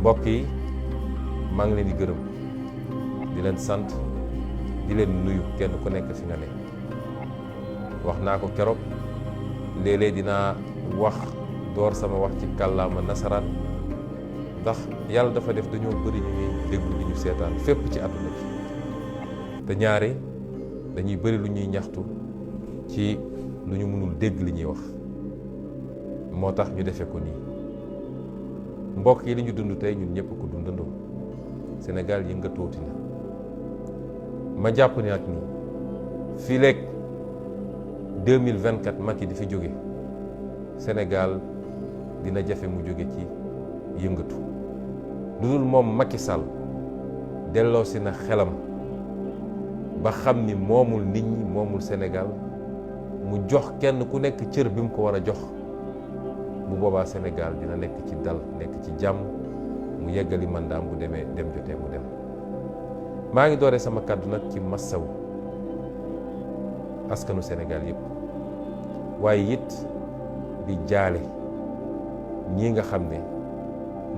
mbokk yi maa ngi leen di gërëm di leen sant di leen nuyu kenn ku nekk fi nga ne wax naa ko keroog léeg-léeg dinaa wax door sama wax ci kàllaama nasaraan ndax yàlla dafa def dañoo bëri ñu ñuy déglu di ñu seetaan fépp ci àdduna bi te ñaare dañuy bëri lu ñuy ñaxtu ci lu ñu mënul dégg li ñuy wax moo tax ñu defee ko nii mbokk yi li ñu dund tey ñun ñëpp ko dundandoo Sénégal yëngatooti na ma jàpp ne ak nii fii léegi 2024 Macky di fi jóge Sénégal dina jafe mu jóge ci yëngatu lu dul moom Macky Sall delloosi na xelam ba xam ni moomul nit ñi moomul Sénégal mu jox kenn ku nekk cër bi mu ko war a jox bu boobaa Sénégal dina nekk ci dal nekk ci jàmm mu yeggali mandaam bu demee dem jotee mu dem maa ngi doore sama kàddu nag ci massaw askanu Sénégal yëpp waaye it di jaale ñii nga xam ne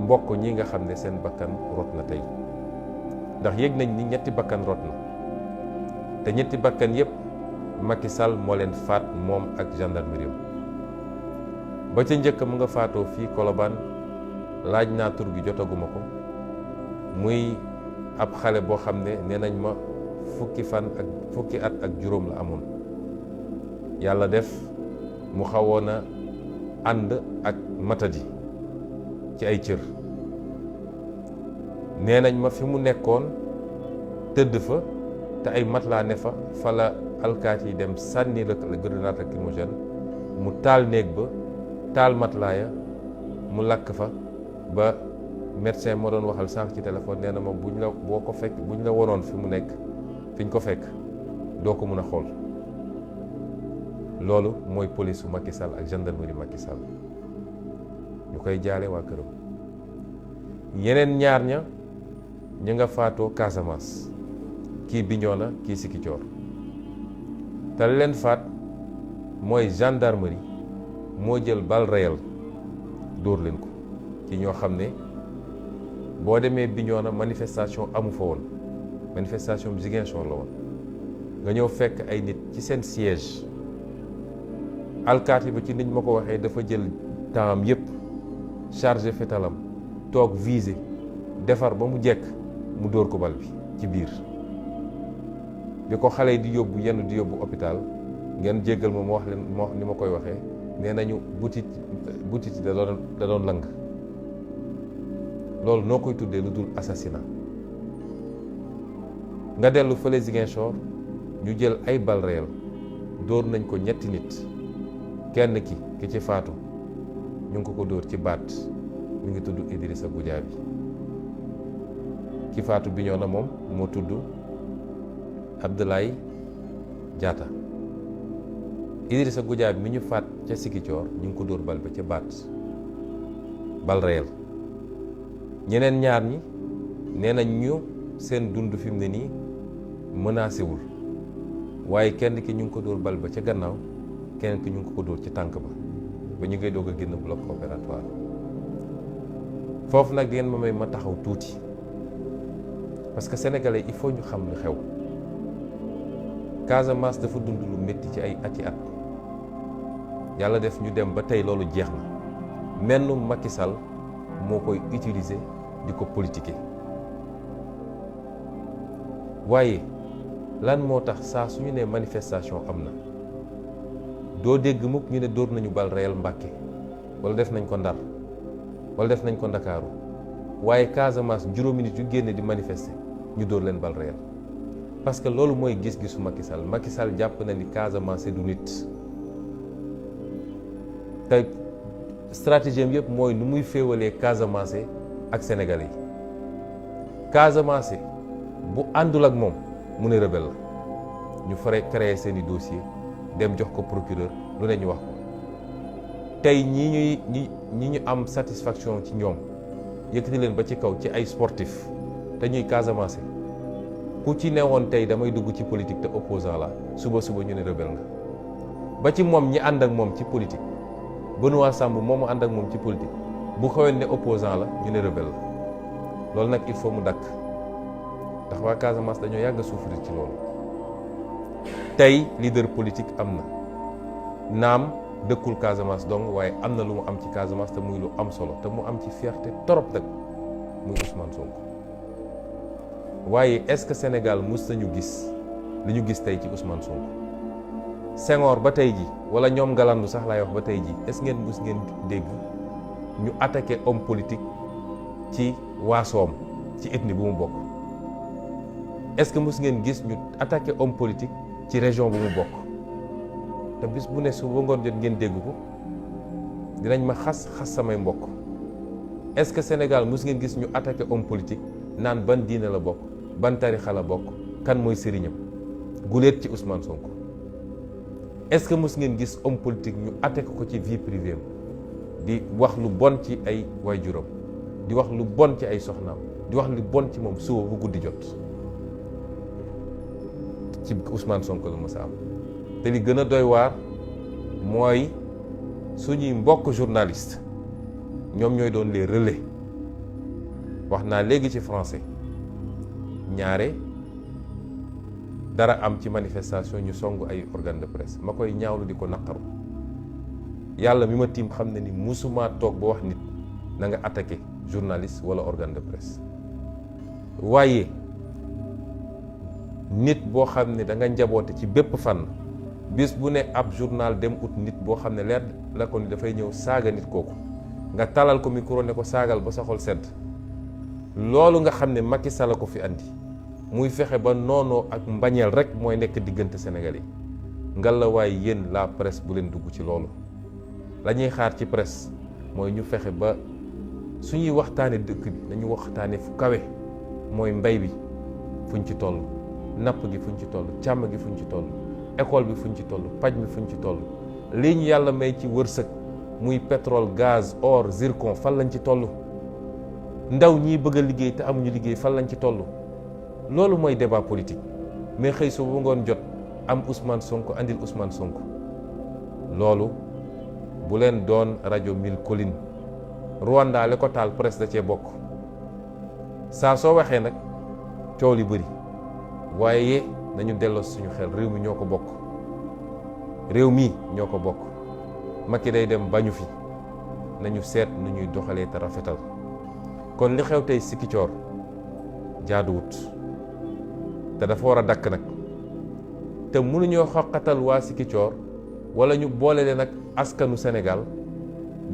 mbokk ñi nga xam ne seen bakkan rot na tey ndax yëg nañ ni ñetti bakkan rot na te ñetti bakkan yëpp Macky Sall moo leen faat moom ak gendarmerie ba ca njëkk mu nga faatoo fii Colobane laaj naa tur gi jotaguma ko muy ab xale boo xam ne nee nañ ma fukki at ak juróom la amoon yàlla def mu xawoon a ànd ak matadi ci ay cër nee nañ ma fi mu nekkoon tëdd fa te ay matelas ne fa la alkaati yi dem sànni la grenade lacrymogène mu taal néeg ba taal matelas ya mu lakk fa ba médecin moo doon waxal sànq ci téléphone nee na ma buñ la wonoon fi mu nekk fi ñu ko fekk doo ko mën a xool loolu mooy police su Macky Sall ak gendarmerie Macky Sall ñu koy jaale waa këram yeneen ñaar ña ñu nga faatoo Casamance kii Bignona kii Ziguinchor te leen faat mooy gendarmerie moo jël balle réelle dóor leen ko ci ñoo xam ne boo demee Bignona manifestation amu fa woon manifestation bi Ziguinchor la woon nga ñëw fekk ay nit ci seen siège alkaati ba ci nit ma ko waxee dafa jël temps yépp chargé fetalam toog visé defar ba mu jekk mu dóor ko bal bi ci biir bi ko xale yi di yóbbu hôpital ngeen jéggal ma wax leen moo ni ma koy waxee nee nañu butit da doon lang loolu noo koy tuddee lu dul assassinat nga dellu fële Ziguinchor ñu jël ay balles réelles dóor nañ ko ñetti nit kenn ki ci faatu ñu ngi ko dóor ci baat mi ngi tudd Idrissa Goudiaby ki faatu Bignona moom moo tudd Abdoulaye Diatta Idrissa Goudiaby mi ñu faat ca Ziguinchor ñu ngi ko dóor bal ba ca baat balle réelle ñeneen ñaar ñi nee nañ ñu seen dund fi mu ne nii menacé wul waaye kenn ki ñu ngi ko dóor bal ba ca gannaaw keneen ki ñu ngi ko dóor ci tànk ba ñu ngay doog a génn bloc opératoire foofu nag ngeen ma may ma taxaw tuuti parce que sénégalais il faut ñu xam lu xew Casamance dafa dund lu métti ci ay ati at yàlla def ñu dem ba tey loolu jeex na mennum Macky Sall moo koy utiliser di ko politiquer waaye lan moo tax saa su ñu nee manifestation am na doo dégg mukk ñu ne dóor nañu bal réel Mbàkke wala def nañ ko Ndar wala def nañ ko Ndakaaru waaye Casamance juróomi nit yu génne di manifester ñu dóor leen bal réel parce que loolu mooy gis-gisu Macky Sall jàpp na ni Casamance du nit te stratégie am yëpp mooy nu muy féewalee Casamance ak Sénégalais yi Casamance bu àndul ak moom mu ne rebelle la ñu fare créer seeni dossier dem jox ko procureur lu ne ñu wax ko tey ñi ñu am satisfaction ci ñoom yëkkati leen ba ci kaw ci ay sportif te ñuy Casamance ku ci newoon tey damay dugg ci politique te opposant la suba ñu ne rebelle nga ba ci moom ñi ànd ak moom ci politique Benoît Sambou moomu ànd ak moom ci politique bu xawoon ne opposant la ñu ne rebelle la loolu nag il faut mu dakk ndax waa Casamance dañoo yàgg a souffrir ci loolu. tey leader politique am na naam dëkkul Casamance donc waaye am na lu mu am ci Casamance te muy lu am solo te mu am ci fierté torop nag muy Ousmane Sonko. waaye est-ce que Sénégal mus nañu gis li ñu gis tey ci Ousmane Sonko Senghor ba tey ji wala ñoom Galandou sax laay wax ba tey ji est-ce ngeen mus ngeen dégg ñu attaqué homme politique ci waasoom ci ethnie bu mu bokk? est-ce que mus ngeen gis ñu attaqué homme politique ci région bu mu bokk? te bis bu ne su ba ngoon jot ngeen dégg ko dinañ ma xas samay mbokk. est-ce que Sénégal mus ngeen gis ñu attaqué homme politique naan ban diine la bokk, ban tarixa la bokk, kan mooy sëriñam? guléet ci Ousmane Sonko. est-ce que mus ngeen gis homme politique ñu attaqué ko ci vie privée di wax lu bon ci ay waajuram, di wax lu bon ci ay soxnaam, di wax lu bon ci moom suba bu guddi jot? ci Ousmane Sonko la mës a am. te li gën a doy waar mooy suñuy mbokk journaliste ñoom ñooy doon les relais. wax naa léegi ci français ñaare dara am ci manifestation ñu song ay organe de presse ma koy ñaawlu di ko naqaru. yàlla mi ma tiim xam ne ni musuma toog ba wax nit na nga attaqué journaliste wala organe de presse. waaye nit boo xam ne da nga njaboote ci bépp fànn bis bu ne ab journal dem ut nit boo xam ne leer la ko ni dafay ñëw saaga nit kooku nga talal ko micro ne ko saagal ba sa xol sedd. loolu nga xam ne Macky Sall ko fi andi muy fexe ba noonoo ak mbañeel rek mooy nekk diggante Sénégal yi. ngal la waaye yéen la presse bu leen dugg ci loolu. la ñuy xaar ci presse mooy ñu fexe ba suñuy waxtaane dëkk bi nañu waxtaane fu kawe, mooy mbay bi fuñ ci toll, napp gi fuñ ci toll, càmm gi fuñ ci toll, école bi fuñ ci toll, paj mi fuñ ci toll, lii ñu yàlla may ci wërsëg muy pétrole, gaz, or, zircon fan lañ ci toll, ndaw ñiy bëgg a liggéey te amuñu liggéey fan lañ ci toll. loolu mooy débat politique. mais xëy su bu ngoon jot am Ousmane Sonko andil Ousmane Sonko, loolu bu leen doon rajo Mille Collines. Rwanda li ko taal presse da cee bokk. saa soo waxee nag coow li bëri, waaye nañu delloo suñu xel, réew mi ñoo ko bokk. réew mi ñoo ko bokk. Macky day dem bañu fi, nañu seet nu ñuy doxalee te rafetal. kon li xew tey Sikicoor jaaduwut te dafa war a dakk nag. te mënuñoo xoqatal waa Sikicoor wala ñu boole leen ak askanu Sénégal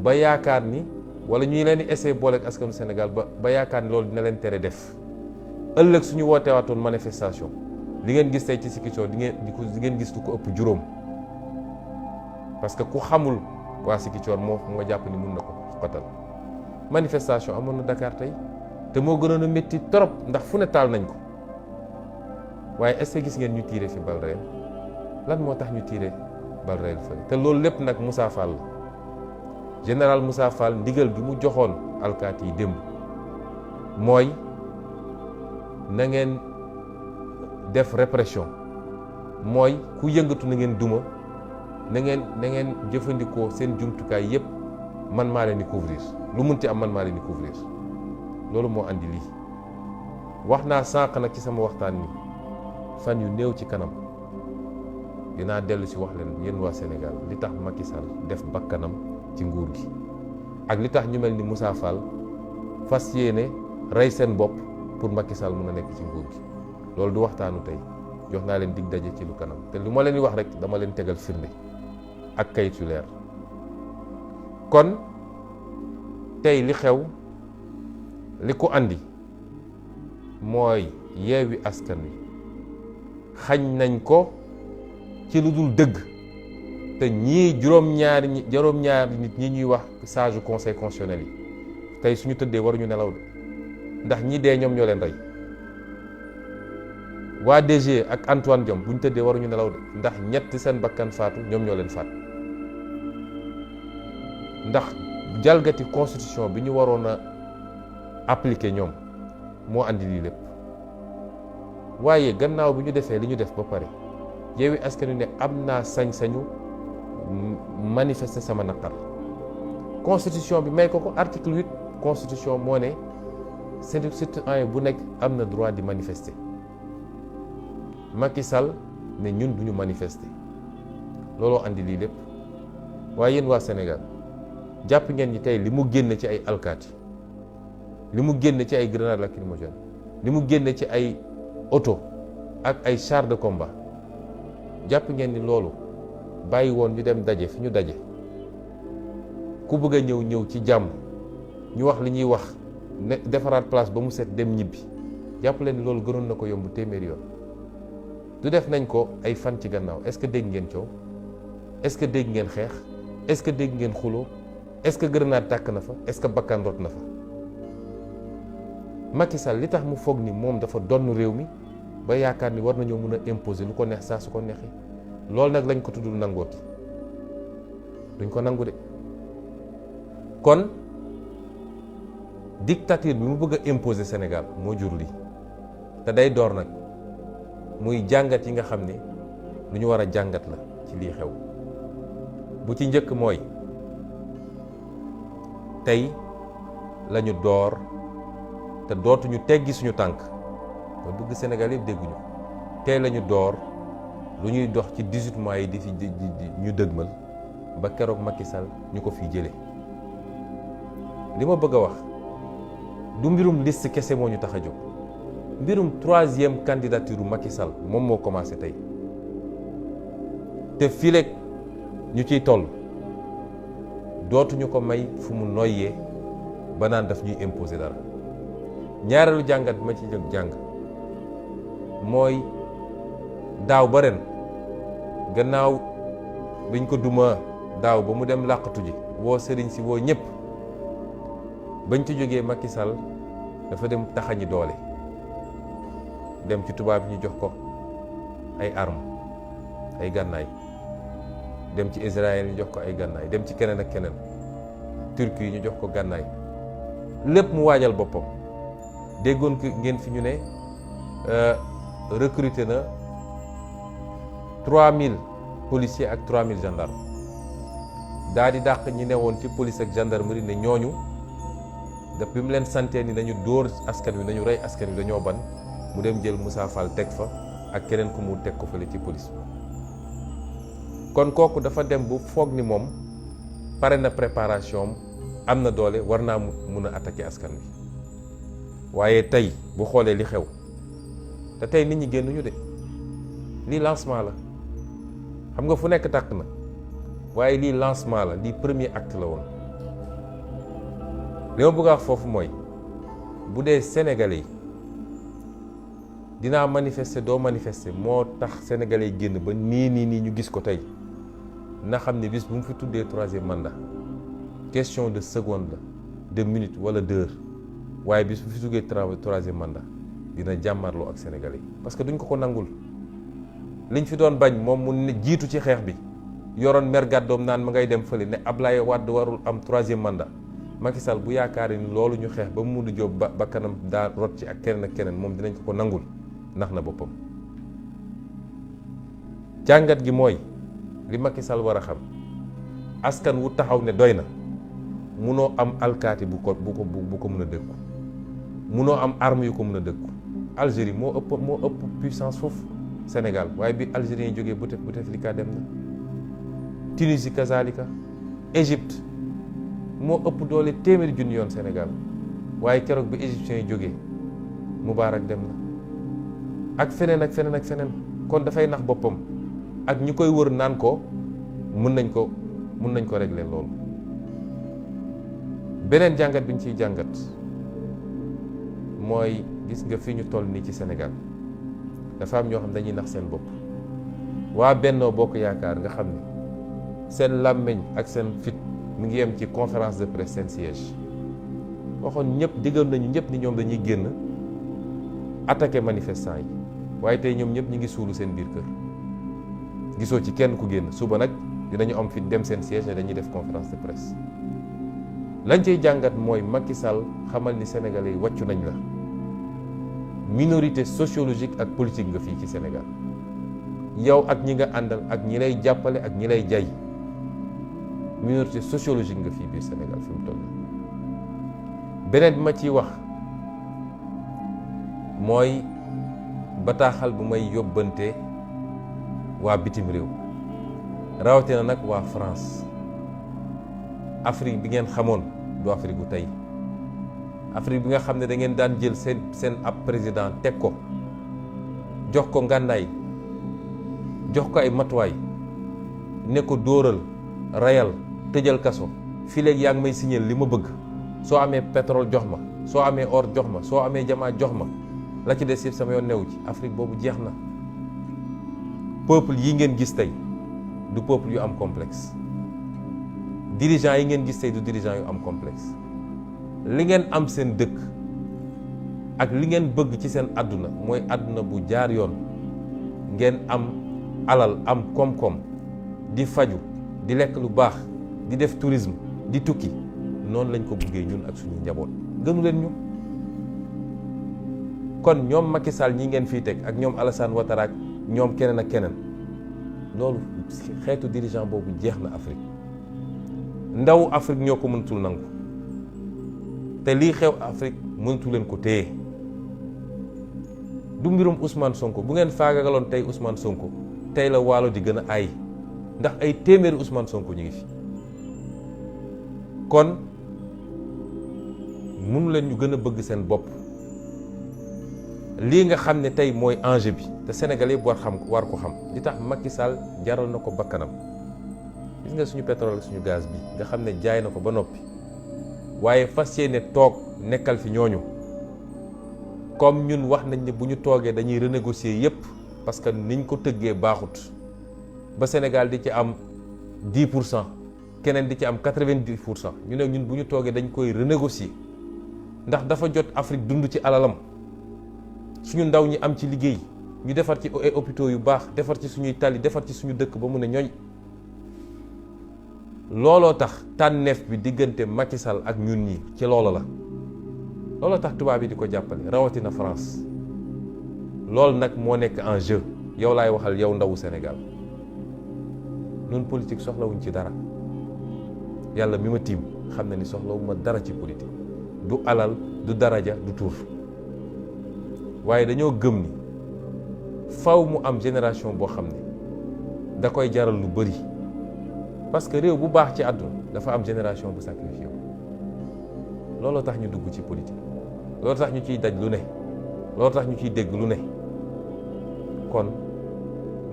ba yaakaar ni, wala ñuy leen di essayer boole ak askanu Sénégal ba yaakaar ni loolu dina leen tere def. ëllëg suñu wootee waatoon manifestation li ngeen gis tey ci Sikicoor di ngeen gis lu ko ëpp juróom. parce que ku xamul waa Sikicoor moo jàpp ni mun na ko xoqatal. manifestation amoon na Dakar tey te moo gënoon a métti trop ndax fu ne taal nañ ko, waaye est-ce que gis ngeen ñu tiire fi bal réel? lan moo tax ñu tiire bal réel fële? te loolu lépp nag Moussa Fall la. général Moussa Fall ndigal gi mu joxoon alkaati yi démb mooy na ngeen def répression, mooy ku yëngatu na ngeen duma, na ngeen jëfandikoo seen jumtukaay yépp, man maa leen di couvrir, lu munti am man maa leen di couvrir. loolu moo andi lii. wax naa sànq nag ci sama waxtaan ni fan yu néew ci kanam dinaa dellu si wax leen yéen waa Sénégal li tax Macky Sall def bakkanam ci nguur gi, ak li tax ñu mel ni Moussa Fall fas yéene rey seen bopp pour Macky Sall mën a nekk ci nguur gi. loolu du waxtaanu tey, jox naa leen dig daje ci lu kanam, te lu ma leen di wax rek dama leen tegal firnde ak kayit yu leer. kon tey li xew li ko andi mooy Yewwi Askan Wi xañ nañ ko ci lu dul dëgg, te ñii juróom-ñaari nit ñi ñuy wax sage conseil constitutionnel yi tey suñu tëddee waruñu nelaw de, ndax ñi dee ñoom ñoo leen rey. waa DG ak Antoine Diome bu ñu tëddee waruñu nelaw de, ndax ñetti seen bakkan faatu ñoom ñoo leen faat. ndax jalgati constitution bi ñu waroon a appliquer ñoom moo andi lii lépp. waaye gannaaw bi ñu defee li ñu def ba pare, Yewwi Askan Wi ne am naa sañ-sañu manifester sama naqar. constitution bi may ko article 8 constitution moo ne citoyen bu nekk am na droit di manifester Macky Sall ne ñun duñu manifester looloo andi lii lépp waaye yéen waa Sénégal jàpp ngeen ñi tey li mu génne ci ay alkaati li mu génne ci ay grenades lacrymogènes li mu génne ci ay oto ak ay chars de combat jàpp ngeen ni loolu bàyyi woon ñu dem daje fi ñu daje ku bëgg a ñëw ci jàmm ñu wax li ñuy wax ne defaraat place ba mu set dem ñibbi jàpp leen ni loolu gënoon na ko yomb téeméeri yoon du def nañ ko ay fan ci gannaaw est-ce que dégg ngeen coow est-ce que dégg ngeen xeex est-ce que dégg ngeen xuloo est-ce que grenade tàkk na fa est-ce que bakkan rot na fa Macky Sall li tax mu foog ni moom dafa donn réew mi ba yaakaar ni war nañoo mën a imposer lu ko neex saa su ko neexee loolu nag lañ ko tuddul nangooti duñ ko nangu de kon dictature bi mu bëgg a imposer Sénégal moo jur lii te day door nag muy jàngat yi nga xam ne lu ñu war a jàngat la ci lii xew bu ci njëkk mooy tey lañu door te dootuñu teggi suñu tànk ma bëgg Sénégal yëpp dégguñu tey lañu door lu ñuy dox ci 18 mois yi di fi ñu dëgmal ba keroog Macky Sall ñu ko fiy jëlee li ma bëgg a wax du mbirum liste kese moo ñu tax a jóg mbirum 3e candidature Macky Sall moom moo commencé tey te fileeg ñu ciy toll dootuñu ko may fu mu noyyee ba naan daf ñuy imposer dara ñaareelu jàngat bi ma ci jóg jàng mooy daaw ba ren gannaaw biñ ko duma daaw ba mu dem làqatu ji woo sëriñ si woo ñëpp bañ ci jógee Macky Sall dafa dem taxañi doole dem ci tubaab yi ñu jox ko ay armes ay gànnaay dem ci Israël ñu jox ko ay gànnaay dem ci keneen ak keneen Turquie yi ñu jox ko gànnaay lépp mu waajal boppam déggoon ko ngeen fi ñu ne recruter na 3000 policiers ak 3000 gendarmes daa di dàq ñi newoon ci police ak gendarmerie ne ñooñu daf bi mu leen santee ni nañu dóor askan wi nañu rey askan wi dañoo ban mu dem jël Moussa Fall teg fa ak keneen ku mu teg ko fële ci police kon kooku dafa dem bu foog ni moom pare na préparation am na doole war naa mun a attaquer askan wi waaye tey bu xoolee li xew te tey nit ñi génnuñu de lii lancement la xam nga fu nekk tàkk na waaye lii lancement la lii premier acte la woon li ma bëgg a wax foofu mooy bu dee sénégalais yi dinaa manifester doo manifester moo tax sénégalais yi génn ba nii ñu gis ko tey na xam ne bis bu mu fi tuddee 3e mandat question de seconde la de minute wala d'heure waaye bis bu fi tuddee 3e mandat dina jàmmarloo ak sénégalais yi parce que duñ ko nangul liñ fi doon bañ moom mu jiitu ci xeex bi yoroon mer gàddoom naan ma ngay dem fële ne Ablaye Wade warul am 3e mandat Macky Sall bu yaakaaree ni loolu ñu xeex ba mu mun a jóob ba kanam daa rot ci ak keneen moom dinañ ko nangul ndax na boppam jàngat gi mooy li Macky Sall war a xam askan wu taxaw ne doy na munoo am alkaati bu ko mën a dëkku munoo am arme yu ko mën a dëkku Algérie moo ëpp puissance foofu Sénégal waaye bi Algérien yi jógee Bouteflika dem na Tunisie kazalika Égypte moo ëpp doole téeméeri junni yoon Sénégal waaye keroog bi égyptiens yi jógee Moubarak dem na ak feneen ak feneen kon dafay nax boppam ak ñi koy wër naan ko mun nañ ko régler loolu. beneen jàngat bi ñu ciy jàngat mooy gis nga fi ñu toll nii ci Sénégal dafa am ñoo xam dañuy nax seen bopp waa Bennoo Bokk Yaakaar nga xam ne seen làmmiñ ak seen fit mu ngi yem ci conférence de presse seen siège waxoon ñëpp diggoon nañu ñëpp ni ñoom dañuy génn attaquer manifestants yi waaye tey ñoom ñëpp ñu ngi suulu seen biir kër gisoo ci kenn ku génn suba nag dinañu am fit dem seen siège ne dañuy def conférence de presse lañ cay jàngat mooy Macky Sall xamal ni sénégalais yi wàccu nañ la minorité sociologique ak politique nga fii ci Sénégal yow ak ñi nga àndal ak ñi lay jàppale ak ñi lay jay minorité sociologique nga fii biir Sénégal fi mu toll beneen bi ma ciy wax mooy bataaxal bu may yóbbante waa bitim réew rawatina nag waa France. Afrique bi ngeen xamoon du Afrique gu tey Afrique bi nga xam ne da ngeen daan jël seen ab président teg ko jox ko ngànnaay jox ko ay matuwaay ne ko dóoral rayal tëjal kaso fii léegi yaa ngi may signé li ma bëgg soo amee pétrole jox ma soo amee or jox ma soo amee jamaa jox ma la ci des yëpp sama yoon newu ci. Afrique boobu jeex na. peuple yi ngeen gis tey du peuple yu am complexe. dirigeants yi ngeen gis tey du dirigeants yu am complexe. li ngeen am seen dëkk ak li ngeen bëgg ci seen àdduna mooy àdduna bu jaar yoon ngeen am alal am koom-koom di faju di lekk lu baax di def tourisme di tukki noonu lañ ko bëggee ñun ak suñu njaboot gënu leen ñu. kon ñoom Macky Sall ñi ngeen fii teg ak ñoom Alassane Ouattara ak ñoom keneen ak keneen loolu xeetu dirigeant boobu jeex na Afrique. ndaw Afrique ñoo ko mënatul nangu te lii xew Afrique mënatu leen ko téye. du mbirum Ousmane Sonko bu ngeen faagagaloon tey Ousmane Sonko tey la waalo di gën a ay ndax ay téeméeri Ousmane Sonko ñu ngi fi. kon mënu leen ñu gën a bëgg seen bopp. lii nga xam ne tey mooy enjeu bi te Sénégal yëpp war ko xam li tax Macky Sall jaral na ko bakkanam. gis nga suñu pétrole suñu gaz bi nga xam ne jaay na ko ba noppi waaye fas yéene toog nekkal fi ñooñu comme ñun wax nañ ne bu ñu toogee dañuy renégocier yépp parce que niñ ko tëggee baaxut ba Sénégal di ci am 10% keneen di ci am 90%. ñu ne ñun bu ñu toogee dañ koy renégocier ndax dafa jot Afrique dund ci alalam suñu ndaw ñi am ci liggéey ñu defar ci ay hôpitaux yu baax defar ci suñuy tali defar ci suñu dëkk ba mun a ñooñ. looloo tax tànneef bi diggante Macky Sall ak ñun ñi ci loolu la looloo tax tubaab yi di ko jàppale rawatina France. loolu nag moo nekk en jeu yow laay waxal yow ndawu Sénégal ñun politique soxlawuñ ci dara yàlla mi ma tiim xam na ni soxlawuma dara ci politique du alal du daraja du tur waaye dañoo gëm ni faw mu am génération boo xam ne da koy jaral lu bari. parce que réew bu baax ci àdduna dafa am génération bu sacrifié looloo tax ñu dugg ci politique looloo tax ñu ciy daj lu ne looloo tax ñu ciy dégg lu ne. kon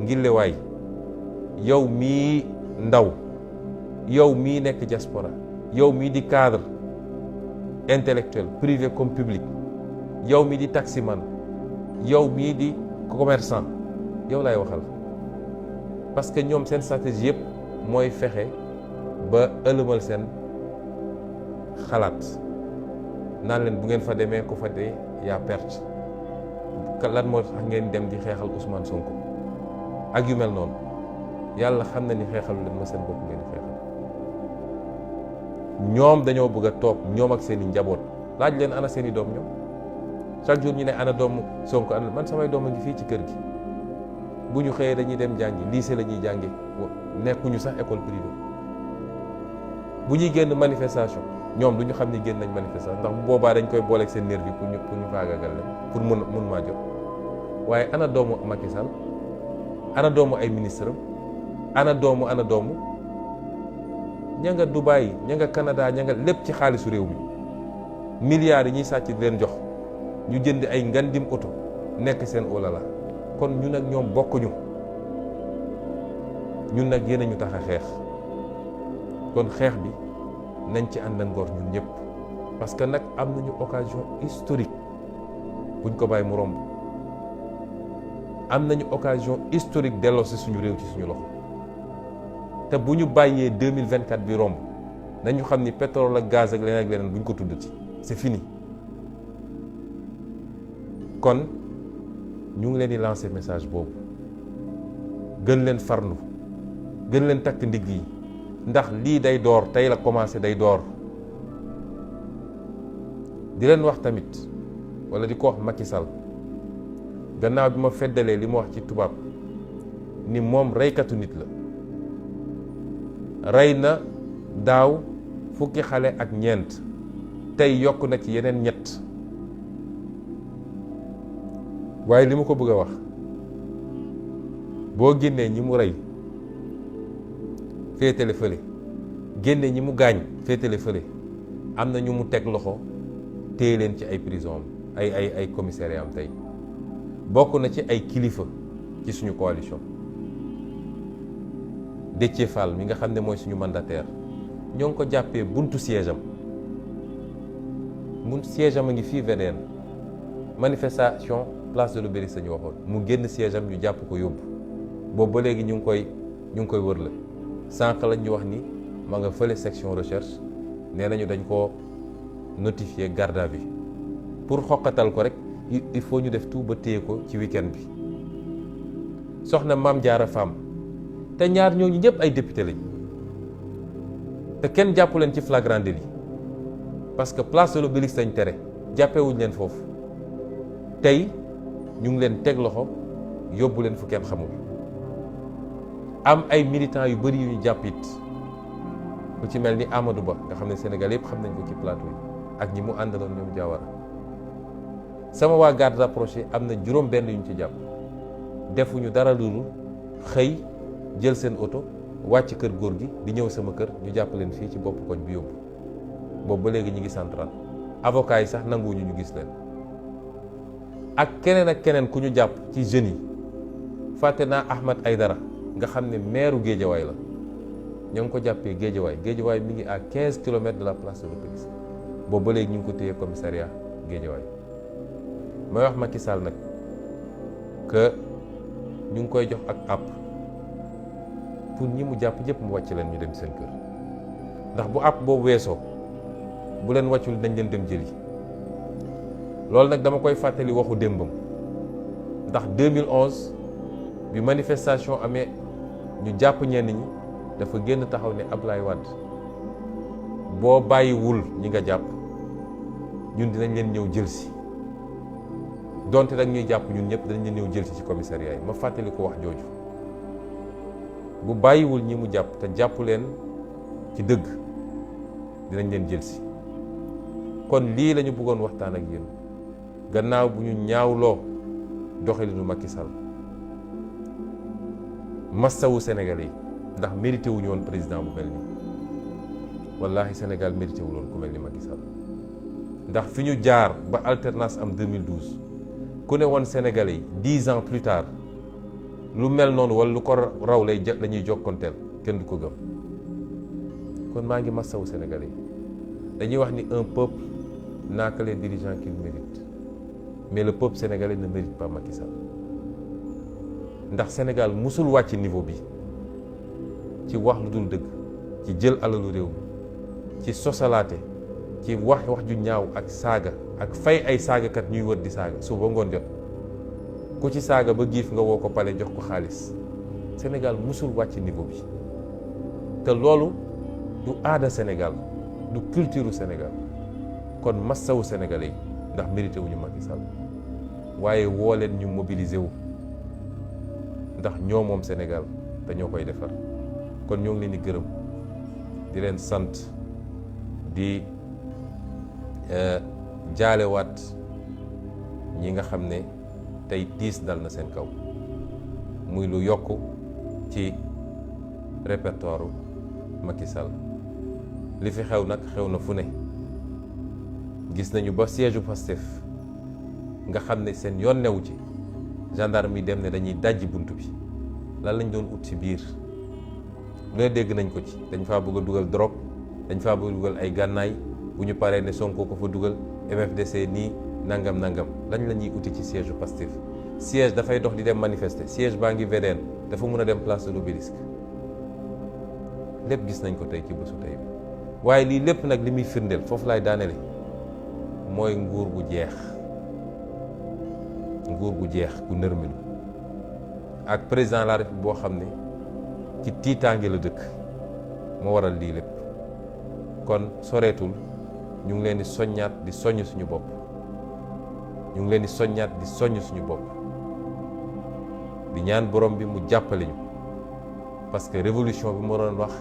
ngillewaay yow mii ndaw yow mii nekk diaspora yow mii di cadre intellectuel privé comme public yow mii di taximan yow mii di commerçant yow laay waxal parce que ñoom seen stratégie yëpp mooy fexe ba ëlëmal seen xalaat naan leen bu ngeen fa demee ku fa dee yaa perte lan moo tax ngeen dem di xeexal Ousmane Sonko ak yu mel noonu yàlla xam na ni xeexalu leen ma seen bopp ngeen di xeexal. ñoom dañoo bëgg a toog ñoom ak seen i njaboot laaj leen ana seen i doom ñoom chaque jour ñu ne ana doomu Sonko ana man samay doom a ngi fii ci kër gi bu ñu xëyee dañuy dem jàngi lycée la ñuy jàngi nekkuñu sax école privée bu ñuy génn manifestation ñoom du ñu xam ni génn nañ manifestation ndax bu boobaa dañ koy booleeg seen nervi pour ñu faagagal leen pour mun maa jot waaye ana doomu Macky Sall ana doomu ay ministre ana doomu ña nga Dubaï ña nga Canada ña nga lépp ci xaalisu réew mi milliards yi ñuy sàcc di leen jox ñu jënd ay ngandim oto nekk seen olala kon ñun ak ñoom bokkuñu ñun nag yéen a ñu tax a xeex kon xeex bi nañ ci ànd ngor ñun ñëpp parce que nag am nañu occasion historique buñ ko bàyyi mu romb am nañu occasion historique delloo si suñu réew ci suñu loxo te bu ñu bàyyee 2024 bi romb nañu xam ni pétrole ak gaz ak leneen buñ ko tuddati c'est fini kon ñu ngi leen di lancer message boobu gën leen farlu gën leen takk ndigg yi ndax lii day door tey la commencé day door di leen wax tamit wala di ko wax Macky Sall gannaaw bi ma feddalee li ma wax ci tubaab ni moom reykatu nit la rey na daaw fukki xale ak ñeent tey yokk na ci yeneen ñett waaye li ma ko bëgg a wax boo génnee ñi mu rey féetale fële génne ñi mu gaañ féetale fële am na ñu mu teg loxo téye leen ci ay prison ay commissariat am tey bokk na ci ay kilifa ci suñu coalition. Déthié Fall mi nga xam ne mooy suñu mandataire ñoo ngi ko jàppee buntu siège am a ngi fii VDN manifestation place de l'Obélisque ñu waxoon mu génn siège am ñu jàpp ko yóbbu boobu ba léegi ñu ngi koy wër la sànq lañ ñu wax ni ma nga fële section recherche nee nañu dañ ko notifié garde à vue pour xoqatal ko rek il faut ñu def tout ba téye ko ci week-end bi. soxna Mame Diarra Fam te ñaar ñooñu ñëpp ay député lañ te kenn jàppu leen ci flagrant délit parce que place de l'Obélisque lañ tere jàppewuñ leen foofu tey ñu ngi leen teg loxo yóbbu leen fu kenn xamul. am ay militants yu bëri yu ñu jàpp it ku ci mel ni Amadou Ba nga xam ne Sénégal yëpp xam nañ ko ci plateau yi ak ñi mu àndaloon ñoom Diawara sama waa garde rapproché am na juróom benn yu ñu ci jàpp defuñu dara lu xëy jël seen oto wàcc kër góor gi di ñëw sama kër ñu jàpp leen fii ci bopp koñ bi yóbbu boobu ba léegi ñu ngi central avocat yi sax nanguwuñu ñu gis leen ak keneen ku ñu jàpp ci jeunes yi fàtte naa Ahmed Aïdara nga xam ne maire Guédiawaye la ñoo ngi ko jàppee Guédiawaye mi ngi à 15 kilomètres de la place de l'Obélisque boobu ba léegi ñu ngi ko téye commissariat Guédiawaye may wax Macky Sall nag que ñu ngi koy jox ak àpp pour ñi mu jàpp ñëpp mu wàcc leen ñu dem seen kër ndax bu àpp boobu weesoo bu leen wàccul dañ leen dem jëli loolu nag dama koy fàttali waxu démbam ndax 2011 bi manifestation amee ñu jàpp ñenn ñi dafa génn taxaw ne Ablaye Wade boo bàyyiwul ñi nga jàpp ñun dinañ leen ñëw jël si donte nag ñuy jàpp ñun ñëpp dinañ leen ñëw jël si ci commissariat yi ma fàttali ko wax jooju bu bàyyiwul ñi mu jàpp te jàpp leen ci dëgg dinañ leen jël si kon lii lañu bëggoon waxtaan ak yéen gannaaw bu ñu ñaawloo doxalinu Macky Sall massawu Sénégalais yi ndax mérité wuñu woon président bu mel nii wallaahi Sénégal mérité wu loon ku mel ni Macky Sall ndax fi ñu jaar ba alternance am 2012 ku ne woon Sénégalais yi 10 ans plus tard lu mel noonu wala lu ko raw la ñuy jokkonteel kenn du ko gëm kon maa ngi massawu Sénégalais yi dañuy wax ni un peuple n'a que les dirigeants qu'il mérite mais le peuple sénégalais ne mérite pas Macky Sall ndax Sénégal musul wàcc niveau bi ci wax lu dul dëgg ci jël alalu réew mi ci sosalaate ci wax ju ñaaw ak saaga ak fay ay saagakat ñuy wër di saaga suba ngoon jot ku ci saaga ba giif nga woo ko pale jox ko xaalis Sénégal musul wàcc niveau bi te loolu du aada Sénégal du culture Sénégal kon massawu Sénégalais yi ndax mérité wuñu Macky Sall waaye woo leen ñu mobiliser wu ndax ñoo moom Sénégal te ñoo koy defar kon ñoo ngi leen di gërëm di leen sant di jaalewaat ñi nga xam ne tey tiis dal na seen kaw muy lu yokk ci répertoire Macky Sall li fi xew nag xew na fu ne gis nañu ba siège u Pastef nga xam ne seen yoon newu ci gendarme yi dem ne dañuy dajji bunt bi lan lañ doon ut ci biir lu ne dégg nañ ko ci dañ faa bëgg a dugal drogue dañ faa bëgg a dugal ay gànnaay bu ñu paree ne Sonko ko fa dugal MFDC nii nangam lañ la ñuy uti ci siège u Pastef siège dafay dox di dem manifester siège baa ngi VDN dafa mun a dem place de l'Obélisque lépp gis nañ ko tey ci bésu tey bi waaye lii lépp nag li muy firndeel foofu laay daanele mooy nguur gu jeex gu nërmilu ak président de la République boo xam ne ci tiitaange la dëkk moo waral lii lépp kon soreetul ñu ngi leen di soññaat di soññ suñu bopp di ñaan borom bi mu jàppale ñu parce que révolution bi mu doon wax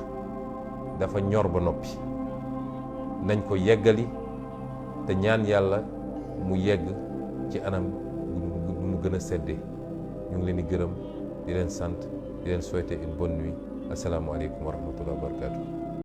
dafa ñor ba noppi nañ ko yeggali te ñaan yàlla mu yegg ci anam gu gën a seddee. ñu ngi leen di gërëm di leen sant di leen souhaiter une bonne nuit. Assalaamu aleykum wa rahmatullahi wa barakatuh.